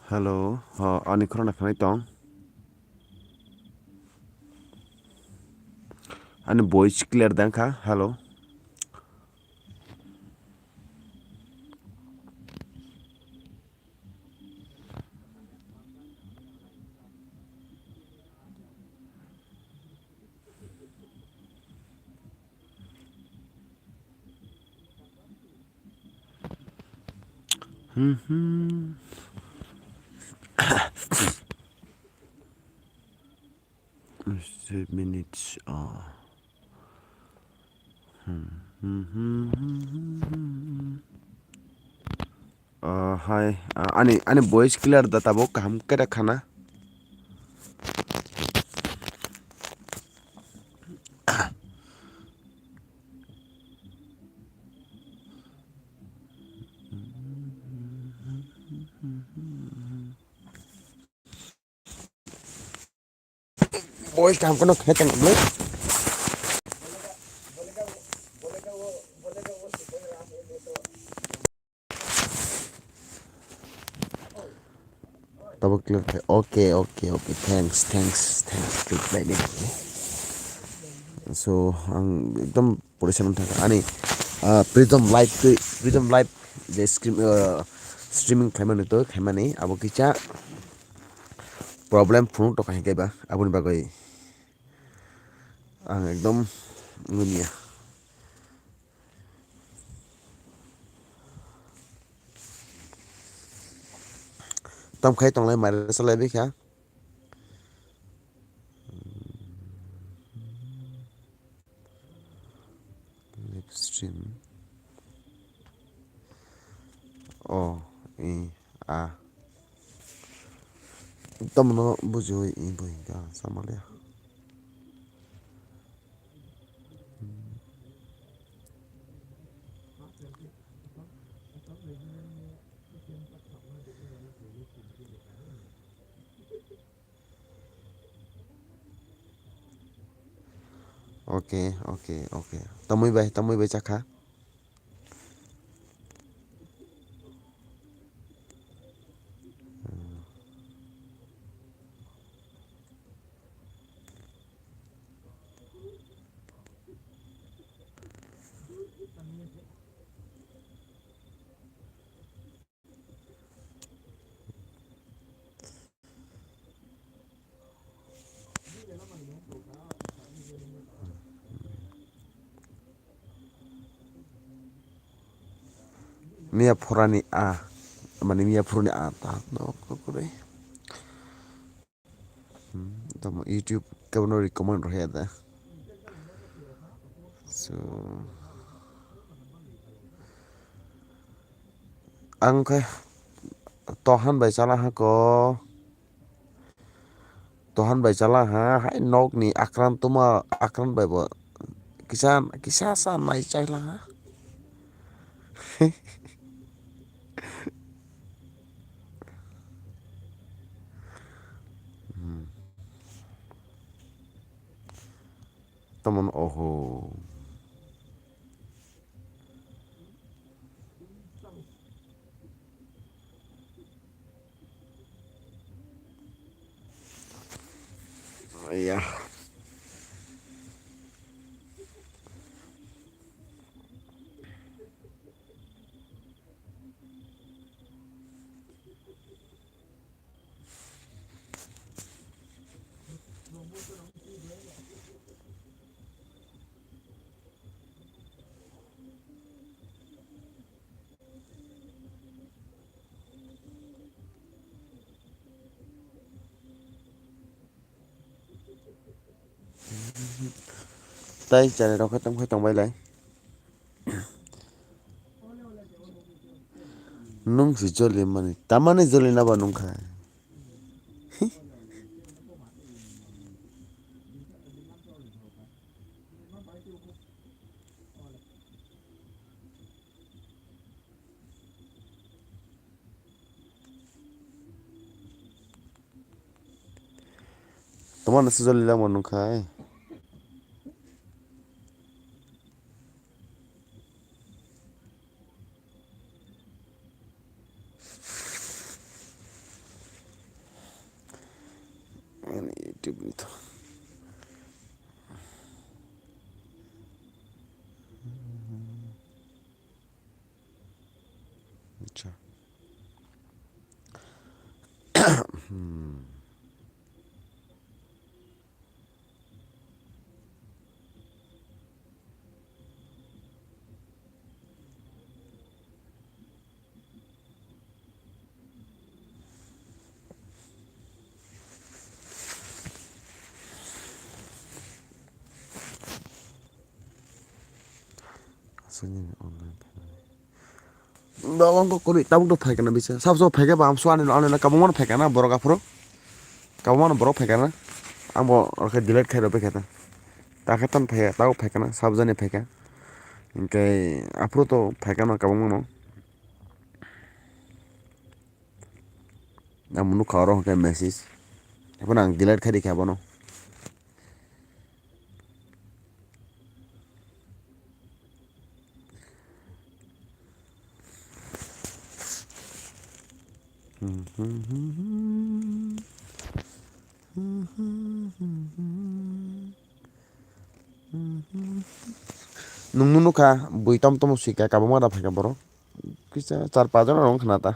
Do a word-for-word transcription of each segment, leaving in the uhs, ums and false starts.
Hello, ho, ani khorang khanai tong. Ani voice clear dang kha? Hello. Mhm. Five minutes. Oh. Hmm, hmm, hmm, hmm, hmm, hmm. Ah, hai, ah, ani, ani voice clear da tabuk kaham khe da khana. Voice kaham kheno khna tong le. Tabuk clear khai. Okay, okay, okay. Thanks, thanks, thanks. Reply ni. So, ang ekdom pore se mantha ani, ah, Prism Live twi, Prism Live je stream, ah, streaming khlaimani to khlaimani abo kisa problem phunuk to kaham khe ba aboni bagwi ang ekdom wngya. Tamo khai tonglai mairasa lai bikha. Live stream. O, i, a. Tamo no bujiwi i bo hingka samalya. Okay, okay, okay. Tamwi bai, tamwi bai chakha. Miya phurani a, mani miya phuruni a ta no kokore. Hmm, tamo YouTube kebono recommend rohya da. So, ang khe tohan bai chala ha ko. Tohan bai chala ha, hai nokni akran tuma, akran bai bo kisa, kisa sa nai chai lang ha. Hmm. Tamon oho. Iya. Tai chari rok khe tongkhai tongbai lai. Nung si joli mani, tamani joli na ba nung kha. Tomano se joli langma nung kha. Acha. Hmm. Aswk nini online phainani. Ba, wngkha kwrwi, tabuk to phaikha na bisa. Sab sabo phaikha ba, amso ani, ani kabangma no phaikha na borok aphuru. Kabangma no borok phaikha na. Ang bo rokhe delete khai rw phaikha ta. Ta khe tamo phaikha, tabuk phaikha na, sab jani phaikha. Hinkhe aphuru to phaikha no kabangma no. Ang bo nukha oro hinkhe message. Haphano ang delete khai rikha bono. Nwng nukha bui tom tomo swikha, kabangma da phaikha borok. Kisa char pach jona rok wngkha na ta.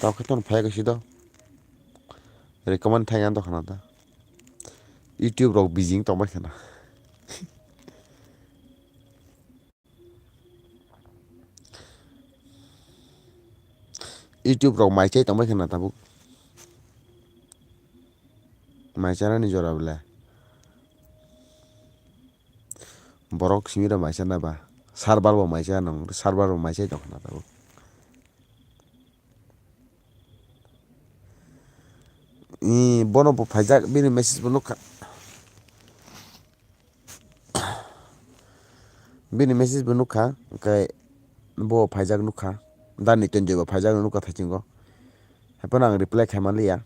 Tao khe tong phai kaisi do. Recommend thai ang tong khana ta. YouTube rok bijing tong bai khana. YouTube rok mai chai tong bai khana tabuk. Mai chanani jora bwle. Borok simi rok mai chana ba. Server bo mai cha nang, server bo mai chai tong khana tabuk. Ee, bono bo phaijak, bini message bo nukha. Bini message bo nukha, hwnkhe bo phaijak nukha. Dani Tonjoi bo phaijak nukha thaichungo. Haphano ang reply khaima liya.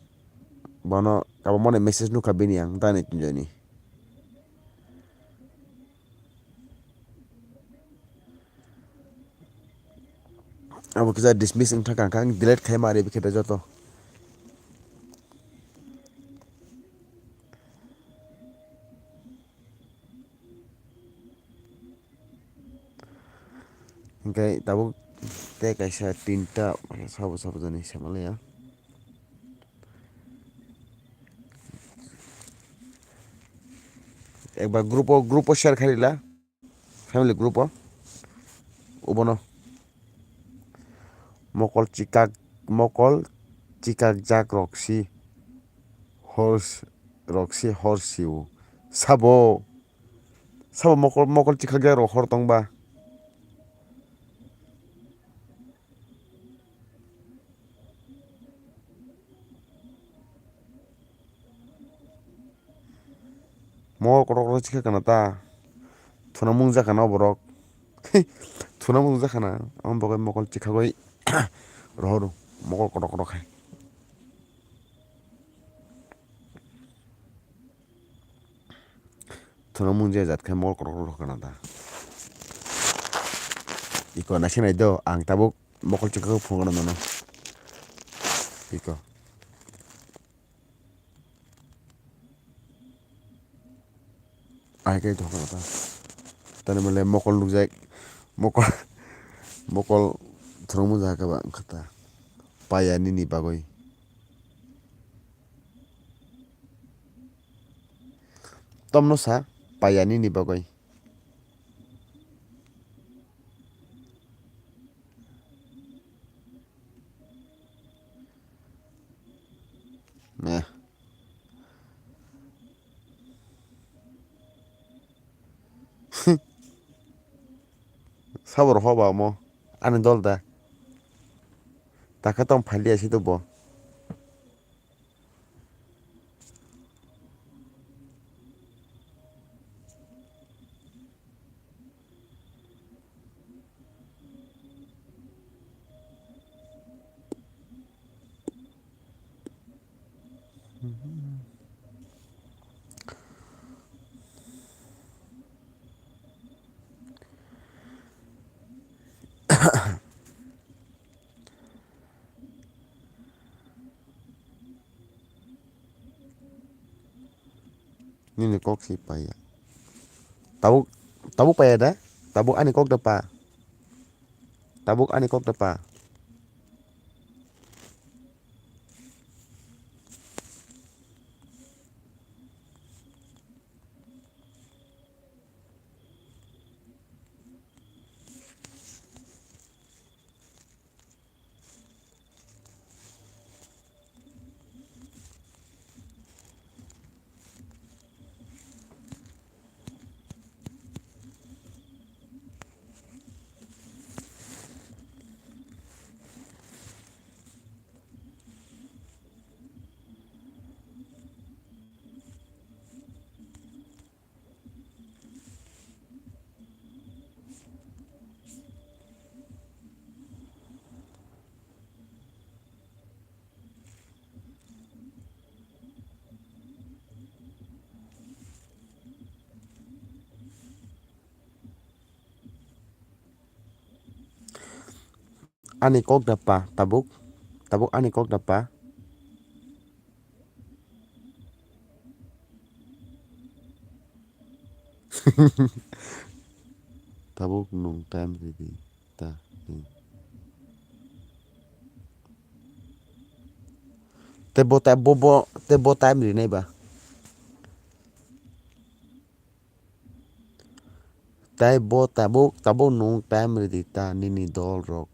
Bono kabangmani message nukha bini ang, Dani Tonjoini. Abo kisa dismiss wngkha, ang kha delete khaima ari bikhe joto. Hingke tabuk tei kaisa tinta sabo sabo jani sema laiya. Ekbar group o, group o share khairila, family group o, obono. Mokol chikak, mokol chikakjak rok si hor s-, rok si hor si o. Sabo, sabo mokol, mokol chikakjak rok hor tong ba. Mokol kotor kotor chikha kana ta. Thuna mung jakha na borok. Thuna mung jakha na. Amo bagwi mokol chikhagwi rohoro. Mokol kotor kotor khai. Thuna mung je jat khai mokol kotor kotor kana ta. Iko naising nai do, ang tabuk mokol chikha phunukna nono. Iko. Ai khe thok ta. Tani mole mokol nukjak. Mokol, mokol thwrwngmung jaga ba wngkha ta. Paya nini bagwi. Tomno sa paya nini bagwi. Meh. Sabo rohor ba omo ani dol da. Takhe tong phalia si to bo. Nini kok si paya. Tabuk, tabuk paya da? Tabuk ani kok da pa. Tabuk ani kok da pa. Ani kok da pa, tabuk, tabuk ani kok da pa. Tabuk nung time ridi ta. Hmm. Tei bo ta-, bo, bo, tei bo time rinai ba. Tai bo tabuk, tabuk nung time ridi ta nini dol rok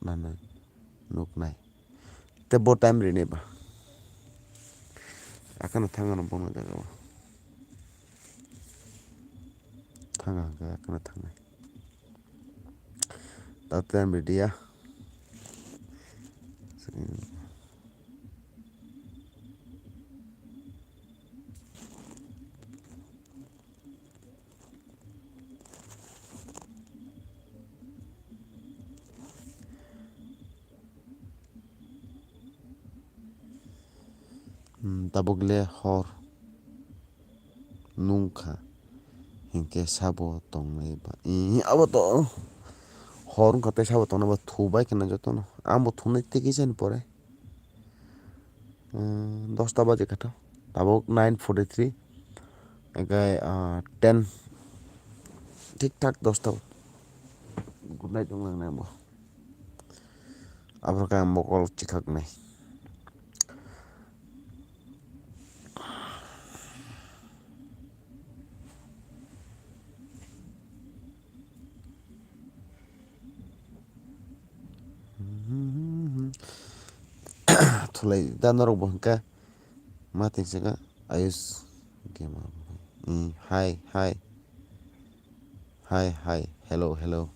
nana nuknai. Te bo time rini ba. Akhano thang ano bono jaga o. Thang hwnkhe akhano thangnai. Ta time ridi ya. Hmm, tabuk le hor nungkha, hinkhe sabo tongnai ba? Ih, abo to hor wngkha tei sabo tongnai ba, thubai kheno jotono. Ang bo thumnai tei kisa ni pore. Hmm, dosta baje kha to. Tabuk nine forty three. Ekai, ah, ten. Thik thak dosta. Good night wng nang nai bo. Aboro khe ang mokol chikhaknai. Thulai da norok bo hwnkhe ma twingsaka Ayush Gamer. Mm, hi, hi. Hi, hi. Hello, hello.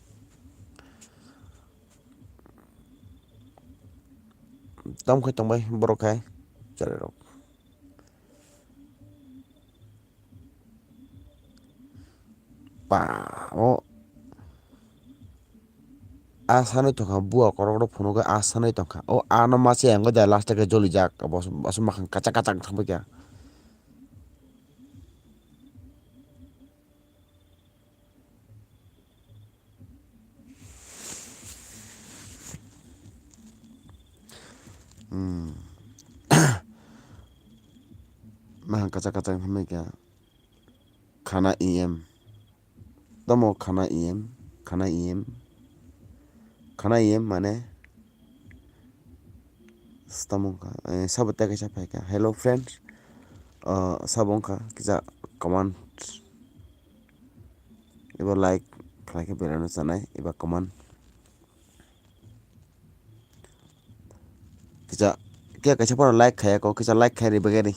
Tamo khai tongbai borok khai. Chwrairok. Pa, o. A sanwi tongkha, bua korok rok phunukgwi a sanwi tongkha. O ano masa yango da last khe jolijak. Bo, bo makhang kachak kachak thangbai kha. Hmm. Makhang kachak kachak thangbai kha. Khana E M. Tamo khana E M, khana E M, khana E M mane tamo wngkha, eh, sabo tei kaisa phaikha. Hello friends, ah, sabo wngkha kisa comment eba like khlaikhe belai no chanai eba comment. Kisa, khe kaisa phano like khaya kho, kisa like khai ri bagari.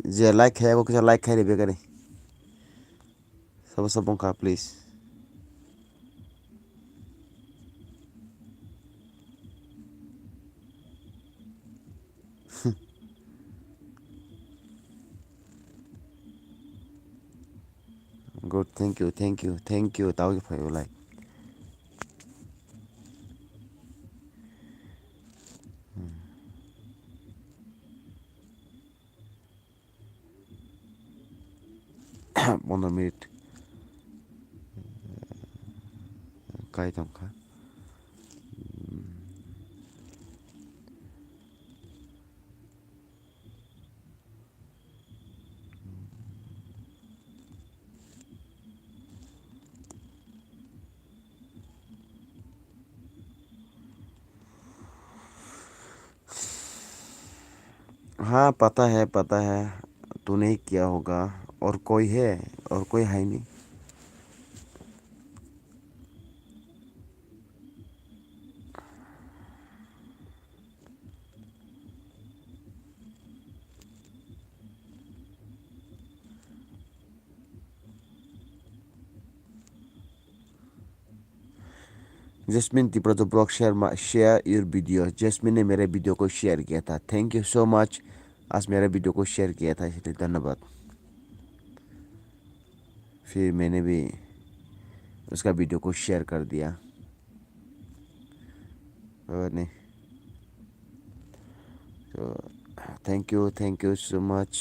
Je like khaya kho, kisa like khai ri bagari. Sabo sabo wngkha, please. Good, thank you, thank you, thank you. Tao phai ulai. Pondro minute kai tongkha. हाँ, पता है, पता है। तूने क्या होगा? और कोई है? और कोई है नहीं? जैस्मिन तिब्रत ब्लॉग शेयर मा-, शेयर योर वीडियो। जैस्मिन ने मेरे वीडियो को शेयर किया था। Thank you so much. आज मेरे वीडियो को शेयर किया था, इसलिए धन्यवाद। फिर मैंने भी उसका वीडियो को शेयर कर दिया। और नहीं तो, thank you, thank you so much.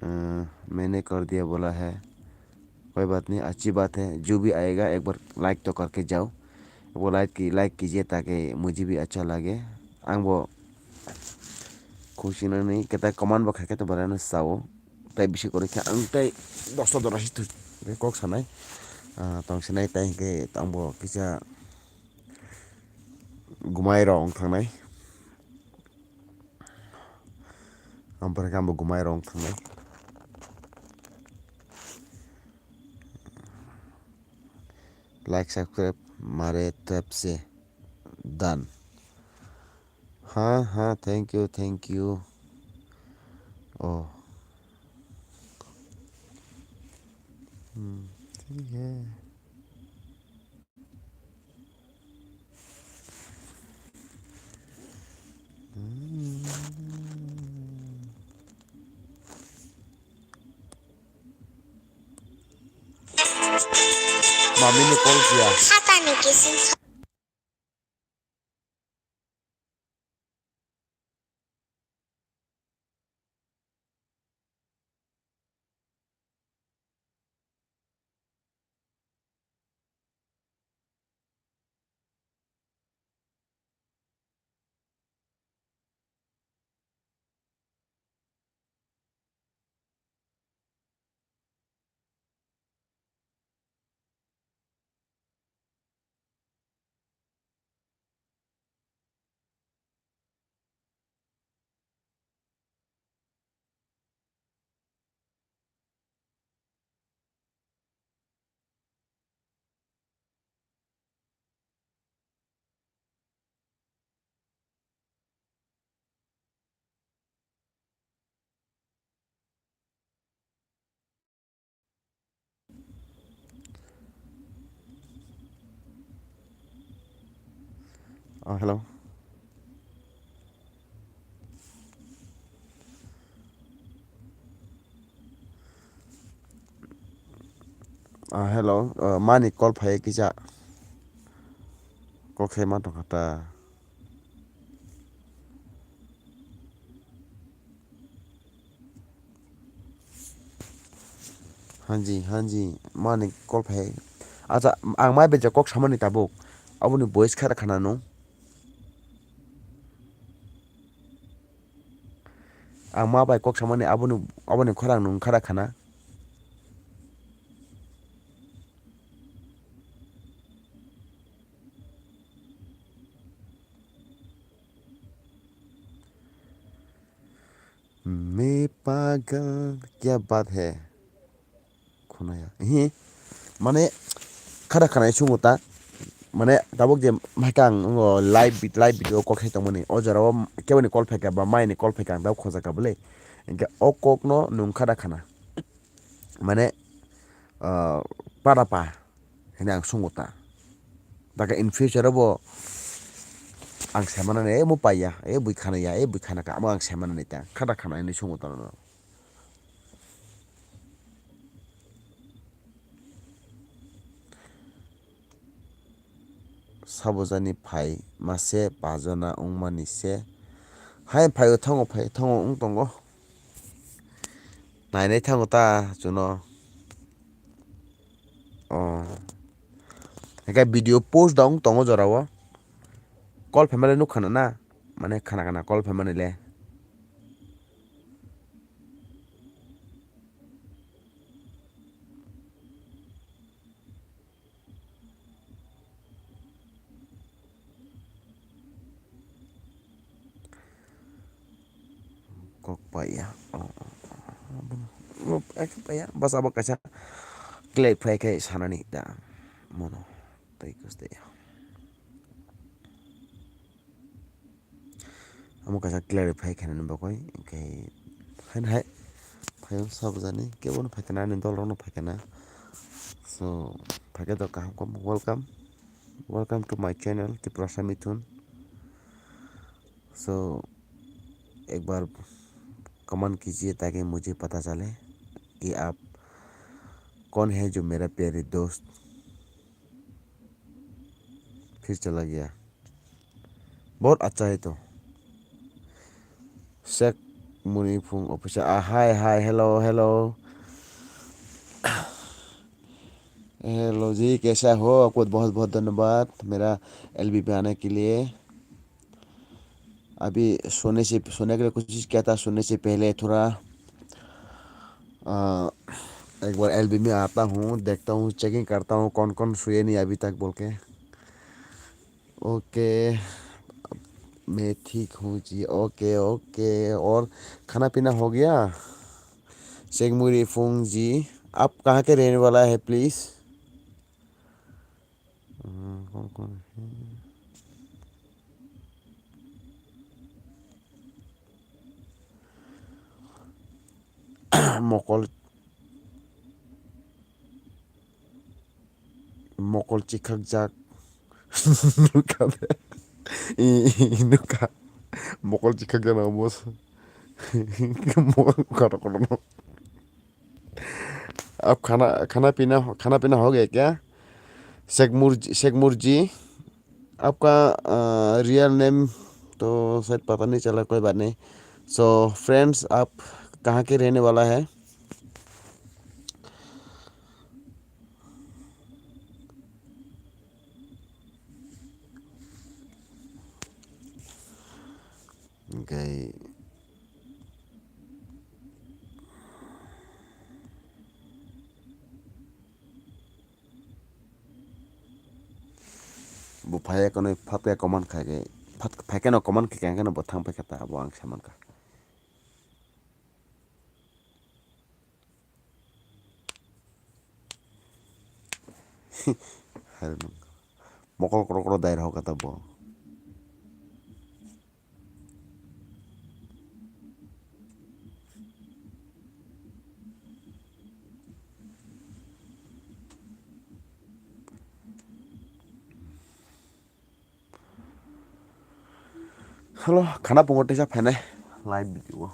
अ, मैंने कर दिया बोला है, कोई बात नहीं, अच्छी बात है। जो भी आएगा एक बार लाइक तो करके जाओ, वो लाइक की, लाइक कीजिए ताकि मुझे भी अच्छा लगे। Ang bo khusi nani keta comment bo khaikhe to barano sao. Tai bisi koroi khe ang tai dosta jora si kok sanai. Ah, tong sinai tai hingke tang bo kisa gumai rok wng thangnai. Ang pore khe ang bo gumai rok wng thangnai. Like, subscribe, mare tap se done. Ha, ha, thank you, thank you. Oh. Hmm, ठीक है। Hmm. Mami ni call kiya? Khatani kisin. Ah, hello. Ah, hello. Ah, mani call phai kisa. Kok khe ma tongkha ta. Hanji, hanji, mani call phai. Acha, ang mai beja kok samani tabuk. Aboni voice khara khana no. Ang ma bai kok samani aboni, aboni khorang nung khara khana. Me pagal kya baat hai? Khunaya. Hi. Mane, khada khana sungo ta. Mane, tabuk je maikang ngo live vid-, live video kok khai tongmani. O jora o keboni call phaika ba maini call phaika ang tabuk khoja ka bole. Engke o kok no nung khada khana. Mane, ah, para pa. Hini ang sungo ta. Daga in future o bo ang semana ne, eh, mo paiya, eh, bui khana ya, eh, bui khana ka, amo ang semana ne ta. Khada khana hini sungo ta no. Sabo jani phai mase pajona wngmani se. Hai phai o thango, phai thango wng tongo. Nainai thango ta chuno. Oh. Hingke video post da wng tongo jora o. Call phaimale nuk khana na. Mane khana khana call phaimani le. Kok paiya. Oh, oh, oh, oh, bono. Ek paiya. Bas abo kaisa clarify khai sanani da. Mono. Tai kus de. Amo kaisa clarify khainani bagwi, hwnkhe haino hai phaio sabjani, kebono phaikha na, ani dolrokno phaikha na. So, phaikhe to kaham kaham, welcome, welcome to my channel, Tiprasa Mithun. So, एक बार कमेंट कीजिए ताकि मुझे पता चले कि आप कौन है जो मेरा प्यारे दोस्त। फिर चला गया। बहुत अच्छा है तो। Sek Muni Phung official. Ah, hi, hi, hello, hello. Hello जी, कैसा हो? आपको बहुत बहुत धन्यवाद मेरा एलबी पे आने के लिए। अभी सोने से, सोने के लिए कोशिश किया था, सोने से पहले थोड़ा, अ, एक बार एलबी में आता हूँ, देखता हूँ, चेकिंग करता हूँ कौन कौन सोए नहीं अभी तक बोल के। ओके, मैं ठीक हूँ जी। ओके, ओके, और खाना पीना हो गया? शेख मुरी फुंग जी, आप कहाँ के रहने वाला है, प्लीज? अ, कौन कौन है? Mokol, mokol chikhakjak. Nukha de. I, i, nukha. Mokol chikhakjak na boss. Mokol kotor kotor no. अब खाना, खाना पीना, खाना पीना हो गया क्या? शेख मुर्जी, शेख मुर्जी, आपका, अ, रियल नेम तो शायद पता नहीं चला, कोई बात नहीं। सो फ्रेंड्स, आप कहाँ के रहने वाला है? Hingke bo phai ya, kono phat ya comment khai khe, phat phai khe no comment khai khe, hingke no bo thang phai khe ta, abo ang sai mankha. Hai rw nung. Mokol kotor kotor dai rw khe ta bo. Hello, khana pungo teisa phainai live video o.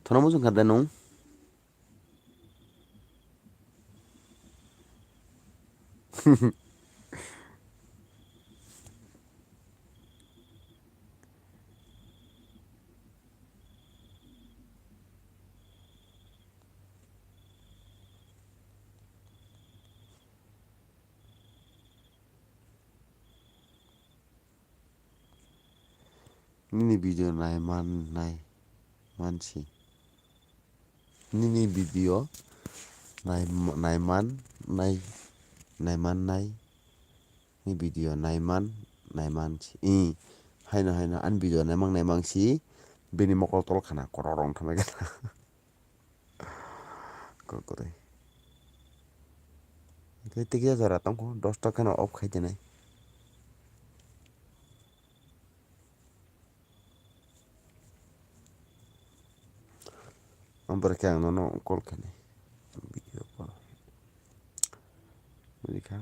Thono muchung kha de nung? Nini video nai man nai man si. Nini video nai, nai man nai, nai man nai. Ni video nai man nai man si. I, haino haino ani video nai mang nai mang si. Bini mokol tol khana korok rong thamai kha. Kok kwrwi. Hwnkhe tikya jora tongkho, dosta kheno off khai dinai. Aboni khe ang nono call khainai. Video call. Buji kha.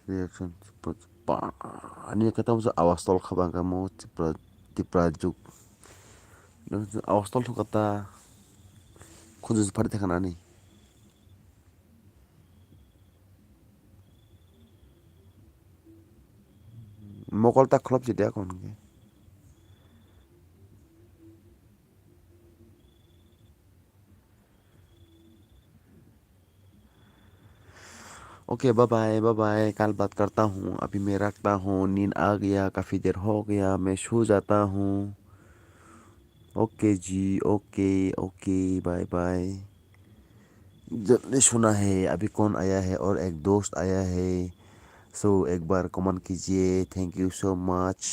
Reaction, chipra, chipra. Ani khe tamo se awas tol kha bang khe mo chipra, chipra juk. Awas tol thok kata. Khunju se phari thakha nani. Mokol ta khlop si de kon khe. Okay, bye bye, bye bye, कल बात करता हूँ, अभी मैं रखता हूँ, नींद आ गया, काफ़ी देर हो गया, मैं सो जाता हूँ। ओके जी, ओके, ओके, बाय बाय। जल्दी सोना है, अभी कौन आया है और एक दोस्त आया है। सो एक बार कमेंट कीजिए। Thank you so much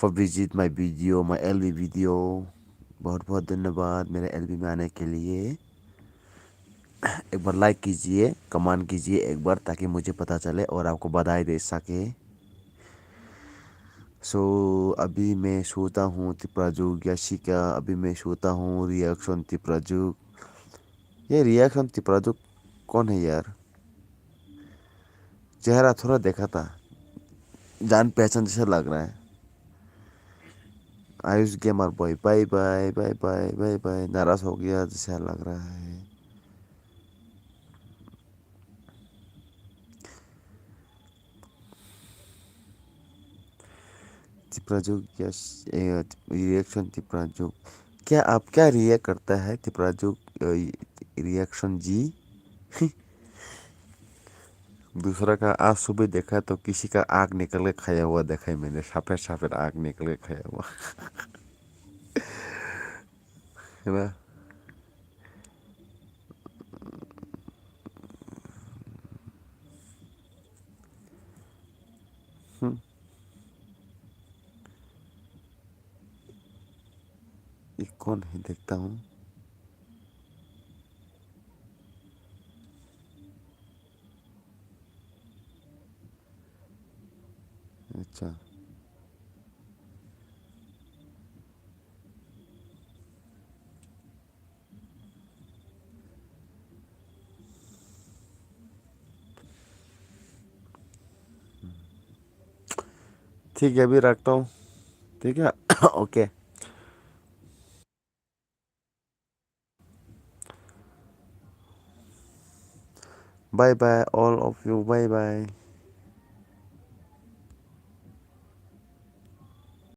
for visit my video, my LB video. बहुत बहुत धन्यवाद मेरे एलबी में आने के लिए। एक बार लाइक कीजिए, कमेंट कीजिए एक बार, ताकि मुझे पता चले और आपको बधाई दे सके। सो अभी मैं सोता हूँ, त्रिपुरा जुग याशिका, अभी मैं सोता हूँ, रिएक्शन त्रिपुरा जुग। ये रिएक्शन त्रिपुरा जुग कौन है यार? चेहरा थोड़ा देखा था, जान पहचान जैसा लग रहा है। Ayush gamer boy, bye bye, bye bye, bye bye. नाराज हो गया जैसा लग रहा है। त्रिपुरा जुग, यस, ए, रिएक्शन त्रिपुरा जुग। क्या आप क्या रिएक्ट करता है त्रिपुरा जुग, अ, रिएक्शन जी? दूसरा का आंसू भी देखा तो किसी का आंख निकल के खाया हुआ देखा है मैंने, सफेद सफेद आंख निकल के खाया हुआ। है ना? हम्म। ये कौन है, देखता हूँ। अच्छा। ठीक है, अभी रखता हूँ। ठीक है, okay. Bye bye, all of you. Bye bye.